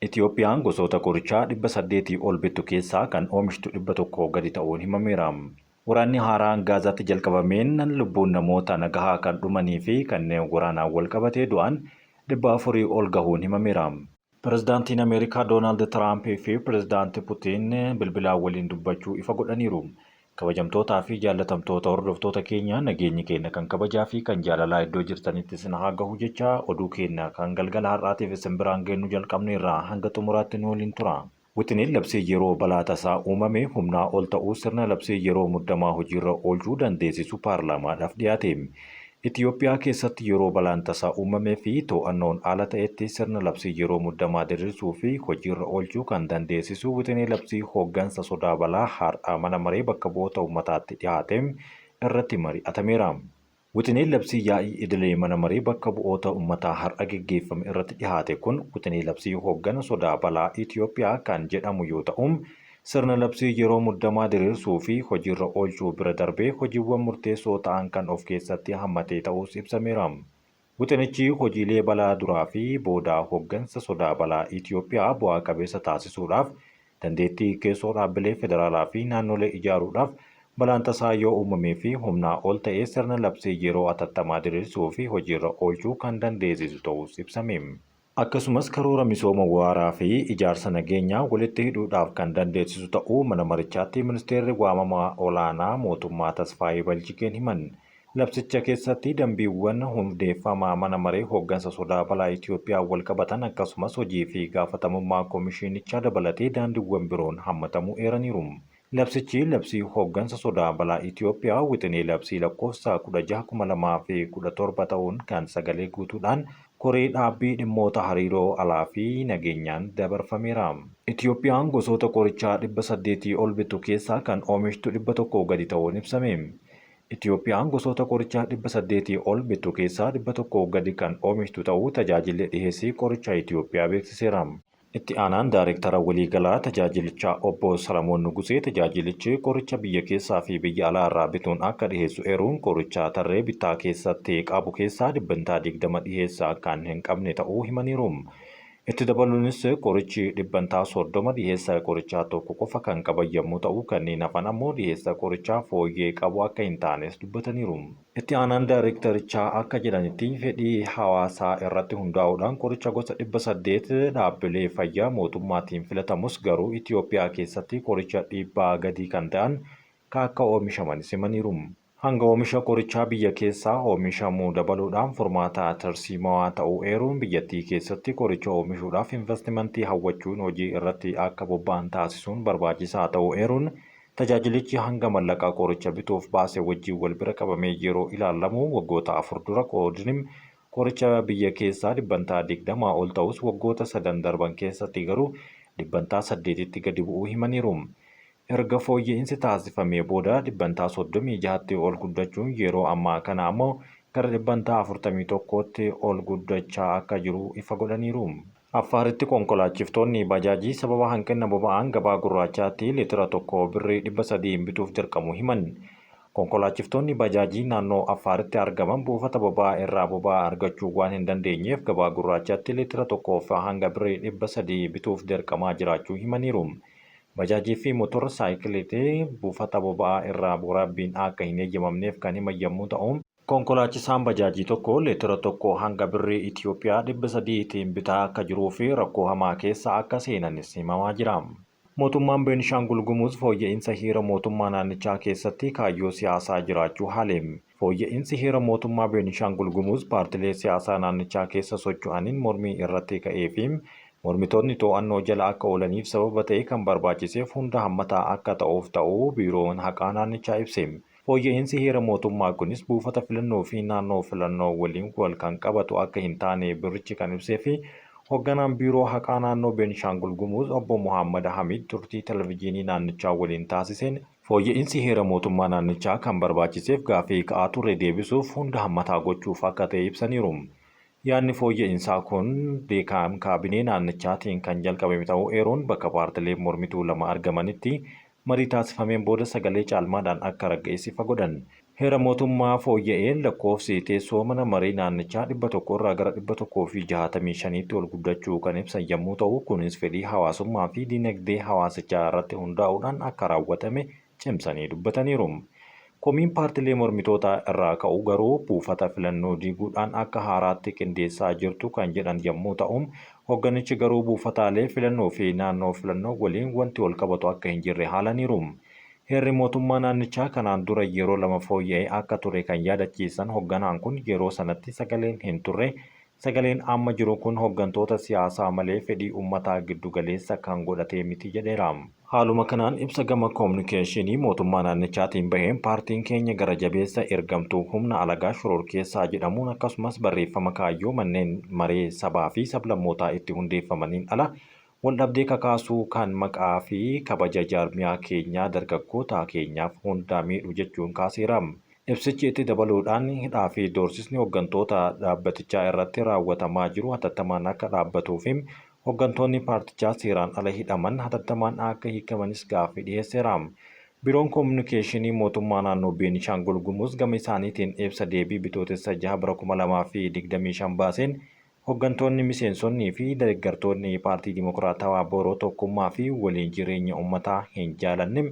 Itiyoophiyaan gosoota qorichaa 800 ol bittu keessaa kan oomishtu 100 gadi ta'uun himameera. Waraanni haaraan Gaazaatti jalqabameen lubbuun namoota nagahaa kan dhumanii fi kanneen waraanaan walqabatee du'an 400 ol gahuun himameera. Pirezidaantiin Ameerikaa Doonaald Tiraampii fi Pirezidaanti Putiin bilbilaan waliin dubbachuu ifa godhaniiru. Kabajamtootaa fi jaallatamtoota hordoftoota keenya, nageenyi keenya kan kabajaa fi kan jaalalaa iddoo jirtanitti isin haa gahu jecha, oduu keenya kan galgala har'aatiif isin biraan geennu jalqabneerra, hanga xumuraatti nu waliin tura. Wixineen labsii yeroo balaa tasaa uumame humnaa ol ta'uu sirna labsii yeroo muddamaa hojiirra oolchuu dandeessisu paarlaamaadhaaf dhiyaate. Itiyoophiyaa keessatti yeroo balaan tasaa uumamee fi to'annoon ala ta'etti sirna labsii yeroo muddamaa diriirsuu fi hojiirra oolchuu kan dandeessisu wixinee labsii hooggansa sodaa balaa har'a mana maree bakka bu'oota uummataatti dhiyaate irratti mari'atameera. Wixineen labsii yaa'ii idilee mana maree bakka bu'oota uummataa har'a geggeeffame irratti dhihaate kun wixinee labsii hooggana sodaa balaa Itiyoophiyaa kan jedhamu yoo ta'u, Sirna labsii yeroo muddamaa diriirsuu fi hojiirra oolchuu bira darbee hojiiwwan murteessoo ta'an kan of keessatti hammatee ta'uus ibsameera. Wixinichi hojiilee balaa duraa fi boodaa hoggansa sodaa balaa Itiyoophiyaa bu'aa qabeessa taasisuudhaaf, dandeettii keessoo dhaabbilee federaalaa fi naannolee ijaaruudhaaf, balaan tasaa yoo uumamee fi humnaa ol ta'e sirna labsii yeroo atattamaa diriirsuu fi hojiirra oolchuu kan dandeessisu ta'uus ibsame. Akkasumas karoora misooma waaraa fi ijaarsa nageenyaa walitti hidhuudhaaf kan dandeessisu ta'uu mana marichaatti Ministeerri waamamaa olaanaa mootummaa Tasfaayee Baljigeen himan. Labsicha keessatti dambiiwwan hundeeffama mana maree hooggansa sodaa balaa Itiyoophiyaan walqabatan akkasumas hojii fi gaafatamummaa komishiinichaa dabalatee daandiiwwan biroon hammatamuu eeraniiru. Labsichi labsii hooggansa sodaa balaa Itiyoophiyaa wixinee labsii lakkoofsa 16/2017 ta'uun kan sagalee guutuudhaan koree dhaabbii dhimmoota hariiroo alaa fi nageenyaan dabarfameera. Itiyoophiyaan gosoota qorichaa 800 ol bittu keessaa kan oomishtu 100 gadi ta'uun ibsame. Itiyoophiyaan gosoota qorichaa 800 ol bittu keessaa 100 gadi kan oomishtu ta'uu Tajaajilli Dhiheessii Qorichaa Itiyoophiyaa beeksiseera. Itti aanaan Daarektara Waliigalaa Tajaajilichaa Obbo Salamoon Nugusee tajaajilichi qoricha biyya keessaa fi biyya alaa irraa bituun akka dhiheessu eeruun, qoricha tarree bittaa keessatti qabu keessaa dhibbantaa 20 dhiheessa kan hin qabne ta'uu himaniiru. Itti dabaluunis qorichi dhibbantaa 30 dhiheessa qorichaa tokko qofa kan qaban yammuu ta'u, kanneen hafan ammoo dhiheessa qorichaa fooyyee qabu akka hin taanes dubbataniiru. Itti aanaan daarektarichaa akka jedhanitti, fedhii hawaasaa irratti hundaa'uudhaan qoricha gosa 800 dhaabbilee fayyaa mootummaatiin filatamus garuu Itiyoophiyaa keessatti qoricha dhiibbaa gadii kan ta'an ka akka oomishamanis himaniiru. Hanga oomisha qorichaa biyya keessaa oomishamu dabaluudhaan furmaata tarsiimawaa ta'uu eeruun, biyyattii keessatti qoricha oomishuudhaaf invastimantii hawwachuun hojii irratti akka bobba'an taasisuun barbaachisaa ta'uu eeruun, tajaajilichi hanga mallaqa qoricha bituuf baase wajjin walbira qabamee yeroo ilaalamu waggoota 4 dura qoodni qoricha biyya keessaa dhibbantaa 20 ol ta'us waggoota sadan darban keessatti garuu dhibbantaa 8tti gadi bu'uu himaniiru. Erga fooyya'iinsi taasifamee booda dhibbantaa 36tti ol guddachuun yeroo ammaa kana ammoo gara dhibbantaa 41tti ol guddachaa akka jiru ifa godhaniiru. Affaaritti konkolaachiftoonni Bajaajii sababa hanqinna boba'aan gabaa gurraachaatti liitira tokko birrii 300n bituuf dirqamuu himan. Konkolaachiftoonni Bajaajii naannoo Affaaritti argaman buufata boba'aa irraa boba'aa argachuu waan hin dandeenyeef gabaa gurraachaatti liitira tokkoof hanga birrii 300 bituuf dirqamaa jiraachuu himaniiru. Bajaajii fi motor saayikiliitti buufata boba'aa irraa waraabbiin akka hin eeyyamamneef kan himan yammuu ta'u, konkolaachisaan bajaajii tokko leetira tokko hanga birrii Itiyoophiyaa 300 tiin bitaa akka jiruu fi rakkoo hamaa keessa akka seenanis himamaa jira. Mootummaan Beenishaangul Gumuz fooyya'insa heera mootummaa naannichaa keessatti kaayyoo siyaasaa jiraachuu haale. Fooyya'insi heera mootummaa Beenishaangul Gumuz paartilee siyaasaa naannichaa keessa socho'aniin mormii irratti ka'ee fi mormitootni to'annoo jala akka oolaniif sababa ta'e kan barbaachiseef hunda hammataa akka ta'uuf ta'uu Biiroon Haqaa naannichaa ibse. Fooyya'insi heera mootummaa kunis buufata filannoo fi naannoo filannoo waliin wal kan qabatu akka hin taane birrichi kan ibsee fi hogganaan Biiroo Haqaa naannoo Beenishaangul Gumuz obbo Mohaammad Hamiid turtii televijiinii naannichaa waliin taasiseen fooyya'insi heera mootummaa naannichaa kan barbaachiseef gaaffii ka'aa ture deebisuuf hunda hammataa gochuuf akka ta'e ibsaniiru. Yaadni fooyya'insaa kun kaabinee naannichaatiin kan jalqabame ta'uu eeruun, bakka paartileen mormituu lama argamanitti marii taasifameen booda sagalee caalmaadhaan akka ragga'es ifa godhan. Heera mootummaa fooyya'een lakkoofsi teessoo mana marii naannichaa 100 irraa gara 165tti ol guddachuu kan ibsan yommuu ta'u, kunis fedhii hawaasummaa fi dinagdee hawaasichaa irratti hundaa'uudhaan akka raawwatame cimsanii dubbataniiru. Komiin paartilee mormitootaa irraa ka'u garuu buufata filannoo diiguudhaan akka haaraatti qindeessaa jirtu kan jedhan yommuu ta'u, hogganichi garuu buufataalee filannoo fi naannoo filannoo waliin wanti walqabatu akka hin jirre haalaniiru. Heerri mootummaa naannichaa kanaan dura yeroo lama fooyya'ee akka ture kan yaadachiisan hogganaan kun yeroo sanatti sagaleen hin turre, sagaleen amma jiru kun hoggantoota siyaasaa malee fedhii uummataa giddu galeessa kan godhatee miti jedheera. Haaluma kanaan ibsa gama kominikeeshinii mootummaa naannichaatiin baheen paartiin keenya gara jabeessa ergamtuu humna alagaa shororkeessaa jedhamuun akkasumas barreeffama kaayyoo manneen maree sabaa fi sablammootaa itti hundeeffamaniin ala waldhabdee kakaasuu kan maqaa fi kabaja jaarmiyaa keenyaa dargaggoota keenyaaf hundaa miidhu jechuun kaaseera. Ibsichi itti dabaluudhaan hidhaa fi doorsisni hoggantoota dhaabbatichaa irratti raawwatamaa jiru hatattamaan akka dhaabbatuu fi hoggantoonni paartichaa seeraan ala hidhaman hatattamaan akka hiikamanis gaaffii dhiyeesseera. Biiroon Kominikeeshinii mootummaa naannoo Beenishaangul Gumuz gama isaaniitiin ibsa deebii Bitootessa 6 bara 2025 baaseen hoggantoonni, miseensonnii fi deeggartoonni Paartii Dimokiraatawaa Booroo tokkummaa fi waliin jireenya uummataa hin jaalanne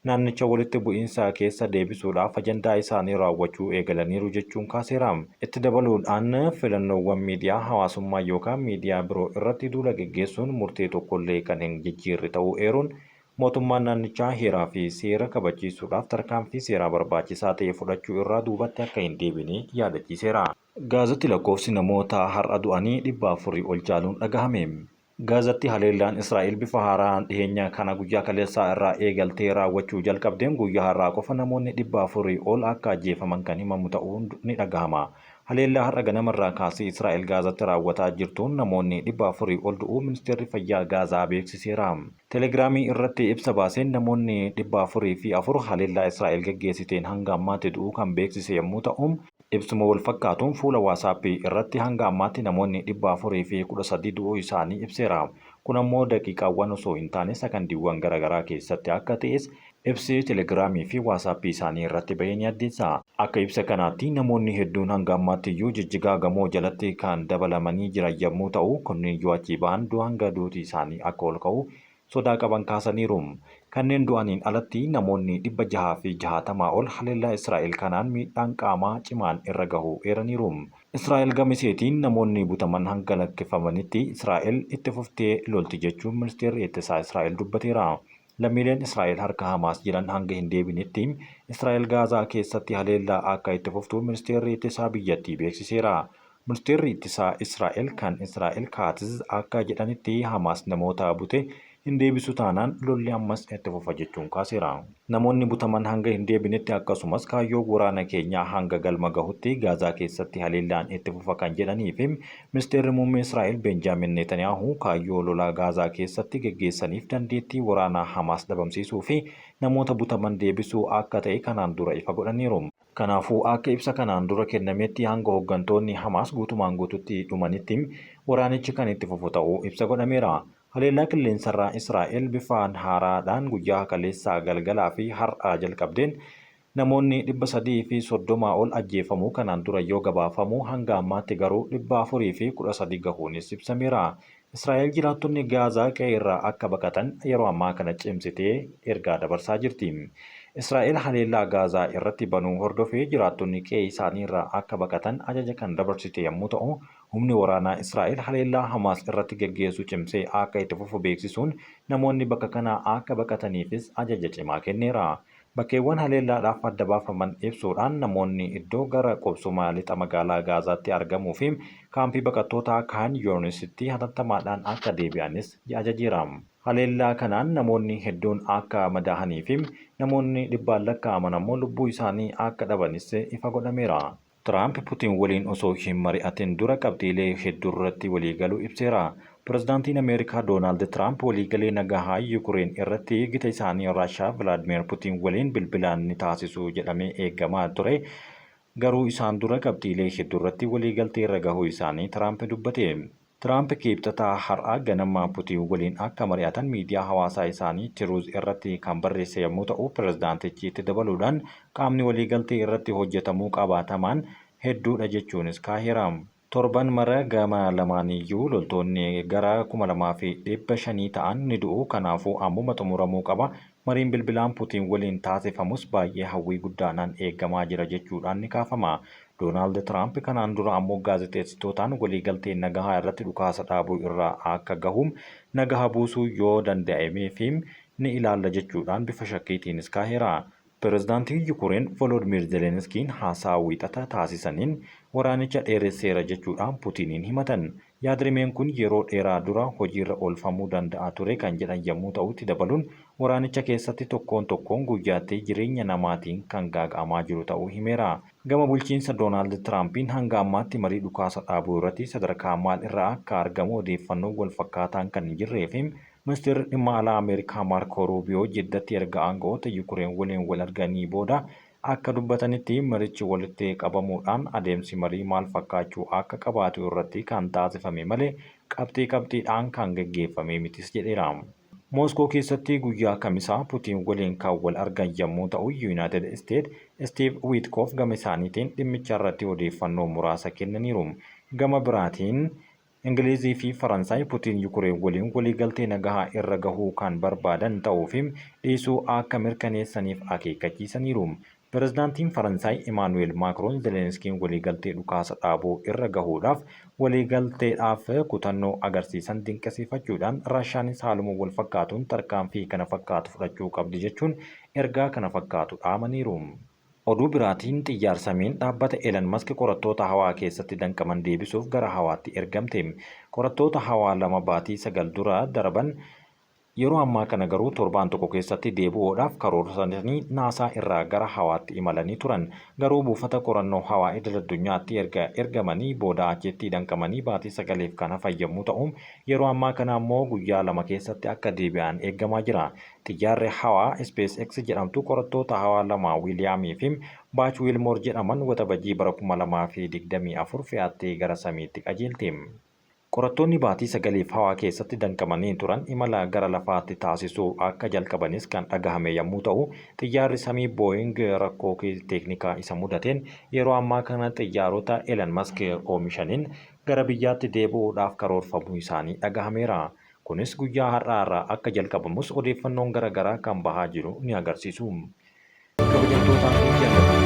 naannicha walitti bu'iinsa keessa deebisuudhaaf ajandaa isaanii raawwachuu eegalaniiru jechuun kaaseera. Itti dabaluudhaan filannoowwan miidiyaa hawaasummaa yookaan miidiyaa biroo irratti duula geggeessuun murtee tokkollee kan hin jijjiirre ta'uu eeruun mootummaan naannichaa heeraa fi seera kabachiisuudhaaf tarkaanfii seeraa barbaachisaa ta'e fudhachuu irraa duubatti akka hin deebine yaadachiiseera. Gaazatti lakkoofsi namoota har'a du'anii 400 ol caaluun dhagahame. Gaazatti haleellaan Israa'el bifa haaraan dhiheenya kana guyyaa kaleessaa irraa eegaltee raawwachuu jalqabdeen guyyaa har'aa qofa namoonni 400 ol akka ajjeefaman kan himamu ta'uun ni dhagahama. Haleellaa har'a ganamarraa kaasee Israa'el Gaazatti raawwataa jirtuun namoonni 400 ol du'uu ministeerri fayyaa Gaazaa beeksiseera. Telegiraamii irratti ibsa baaseen namoonni 404 haleellaa Israa'el geggeessiteen hanga ammaatti du'uu kan beeksise yommuu ta'u, ibsuma wal fakkaatuun fuula Waasaappii irratti hanga ammaatti namoonni 413 du'uu isaanii ibseera. Kun ammoo daqiiqaawwan osoo hin taane sakandiiwwan garaagaraa keessatti akka ta'es ibsi Telegiraamii fi Waasaappii isaanii irratti bahee ni addeessa. Akka ibsa kanaatti namoonni hedduun hanga ammaatti iyyuu jijjigaa gamoo jalatti kan dabalamanii jiran yommuu ta'u, kunneen yoo achii bahan hanga duuti isaanii akka ol ka'u sodaa qaban kaasaniiru. Kanneen du'aniin alatti namoonni 660 ol haleellaa Israa'el kanaan miidhaan qaamaa cimaan irra gahuu eeraniiru. Israa'el gama isheetiin namoonni butaman hanga lakkifamanitti Israa'el itti fuftee lolti jechuun ministeerri ittisaa Israa'el dubbateera. Lammiileen Israa'el harka Hamaas jiran hanga hin deebinetti Israa'el Gaazaa keessatti haleellaa akka itti fuftu ministeerri ittisaa biyyattii beeksiseera. Ministeerri ittisaa Israa'el kan Israa'el Kaatz akka jedhanitti Hamaas namoota bute hin deebisu taanaan lolli ammas itti fufa jechuun kaaseera. Namoonni butaman hanga hin deebinetti akkasumas kaayyoo waraana keenyaa hanga galma gahutti Gaazaa keessatti haleellaan itti fufa kan jedhanii fi ministeerri muummee Israa'el Benjaamin Netanyaahuu kaayyoo lolaa Gaazaa keessatti geggeessaniif dandeettii waraanaa Hamaas dhabamsiisuu fi namoota butaman deebisuu akka ta'e kanaan dura ifa godhaniiru. Kanaafuu akka ibsa kanaan dura kennametti hanga hooggantoonni Hamaas guutumaan guututti dhumanitti waraanichi kan itti fufu ta'uu ibsa godhameera. Haleellaa qilleensarraa Israa'el bifaan haaraadhaan guyyaa kaleessaa galgalaa fi har'a jalqabdeen namoonni 330 ol ajjeefamuu kanaan dura yoo gabaafamu hanga ammaatti garuu 413 gahuunis ibsameera. Israa'el jiraattonni Gaazaa qe'ee irraa akka baqatan yeroo ammaa kana cimsitee ergaa dabarsaa jirti. Israa'el haleellaa Gaazaa irratti banuu hordofee jiraattonni qe'ee isaanii irraa akka baqatan ajaja kan dabarsite yommuu ta'u, humni waraanaa Israa'el haleellaa Hamaas irratti geggeessu cimsee akka itti fufu beeksisuun namoonni bakka kanaa akka baqataniifis ajaja cimaa kenneera. Bakkeewwan haleellaadhaaf adda baafaman ibsuudhaan namoonni iddoo gara qubsuma lixa magaalaa Gaazaatti argamuu fi kaampii baqattootaa Kaan Yoonisitti hatattamaadhaan akka deebi'anis ajajeera. Haleellaa kanaan namoonni hedduun akka madaahanii fi namoonni dhibbaan lakkaa'aman ammoo lubbuu isaanii akka dhabanis ifa godhameera. Tiraamp Putiin waliin osoo hin mari'atin dura qabxiilee hedduurratti waliigaluu ibseera. Pirezidaantiin Ameerikaa Doonaald Tiraamp waliigalee nagahaa Yukureen irratti gita isaanii Raashaa Vilaadimeer Putiin waliin bilbilaan ni taasisu jedhamee eegamaa ture. Garuu isaan dura qabxiilee hedduurratti waliigaltee irra gahuu isaanii Tiraamp dubbate. Tiraamp Kiibxata har'aa ganama Putiin waliin akka mari'atan miidiyaa hawaasaa isaanii Tiruuz irratti kan barreesse yommuu ta'u, pirezidaantichi itti dabaluudhaan qaamni waliigaltee irratti hojjetamuu qabaatamaan hedduudha jechuunis kaaheera. Torban mara gama lamaaniyyuu loltoonni gara 2,500 ta'an ni du'u, kanaafuu ammuma xumuramuu qaba. Mariin bilbilaan Putiin waliin taasifamus baay'ee hawwii guddaadhaan eegamaa jira jechuudhaan ni kaafama. Doonaald Tiraamp kanaan dura ammoo gaazexeessitootaan waliigaltee nagahaa irratti dhukaasa dhaabuu irraa akka gahuum nagaha buusuu yoo danda'ameefi ni ilaalla jechuudhaan bifa shakkiitiinis kaaheera. Pirezidaantiin Yukureen Voloodmiir Zelenskiin haasaa Wiixata taasisaniin waraanicha dheeresseera jechuudhaan Putiiniin himatan. Yaad-rimeen kun yeroo dheeraa dura hojiirra oolfamuu danda'a ture kan jedhan yommuu ta'u itti dabaluun waraanicha keessatti tokkoon tokkoon guyyaatti jireenya namaatiin kan gaaga'amaa jiru ta'uu himeera. Gama bulchiinsa Doonaald Tiraampiin hanga ammaatti marii dhukaasa dhaabuu irratti sadarkaa maal irra akka argamu odeeffannoo wal fakkaataan kan hin jirree fi Ministeerri Dhimma Alaa Ameerikaa Maarkoo Ruubiyoo Jiddatti erga aanga'oota Yukureen waliin wal arganii booda akka dubbatanitti marichi walitti qabamuudhaan adeemsi marii maal fakkaachuu akka qabaatu irratti kan taasifame malee qabxii qabxiidhaan kan gaggeeffame mitis jedheera. Mooskoo keessatti guyyaa Kamisaa Putiin waliin kan wal argan yammuu ta'u Yunaayitid Isteet Istiiv Wiitkoof gama isaaniitiin dhimmicha irratti odeeffannoo muraasa kennaniiru. Gama biraatiin Ingilizii fi Faransaay Putiin Yukureen waliin waliigaltee nagahaa irra gahuu kan barbaadan ta'uu fi dhiisuu akka mirkaneessaniif akeekkachiisaniiru. Pirezidaantiin Faransaay Imaanu'eel Maakroon Zelenskiin waliigaltee dhukaasa dhaabuu irra gahuudhaaf waliigalteedhaaf kutannoo agarsiisan dinqisiifachuudhaan Raashaanis haaluma wal fakkaatuun tarkaanfii kana fakkaatu fudhachuu qabdi jechuun ergaa kana fakkaatu dhaamaniiru. Oduu biraatiin xiyyaar-samiin dhaabbata Elan Mask qorattoota hawaa keessatti danqaman deebisuuf gara hawaatti ergamte. Qorattoota hawaa lama baatii 9 dura daraban yeroo ammaa kana garuu torbaan tokko keessatti deebi'uudhaaf karoorsatanii Naasaa irraa gara hawaatti imalanii turan. Garuu buufata qorannoo hawaa idil-addunyaatti erga ergamanii booda achitti danqamanii baatii sagaliif kan hafan yommuu ta'u, yeroo ammaa kana ammoo guyyaa lama keessatti akka deebi'an eegamaa jira. Xiyyaarri hawaa SpaceX jedhamtu qorattoota hawaa lama Wiiliyaamii fi Baach Wiilmoor jedhaman Waxabajjii bara 2024 fe'attee gara samiitti qajeelte. Qorattoonni baatii sagaliif hawaa keessatti danqamanii turan imala gara lafaatti taasisuu akka jalqabanis kan dhagahame yammuu ta'u, xiyyaarri samii Booying rakkoo teeknikaa isa mudateen yeroo ammaa kana xiyyaarota Elan Mask oomishaniin gara biyyaatti deebi'uudhaaf karoorfamuu isaanii dhagahameera. Kunis guyyaa har'aa irraa akka jalqabamus odeeffannoon gara garaa kan bahaa jiru ni agarsiisu. Kabajamtootaa fi jaallatamtoota.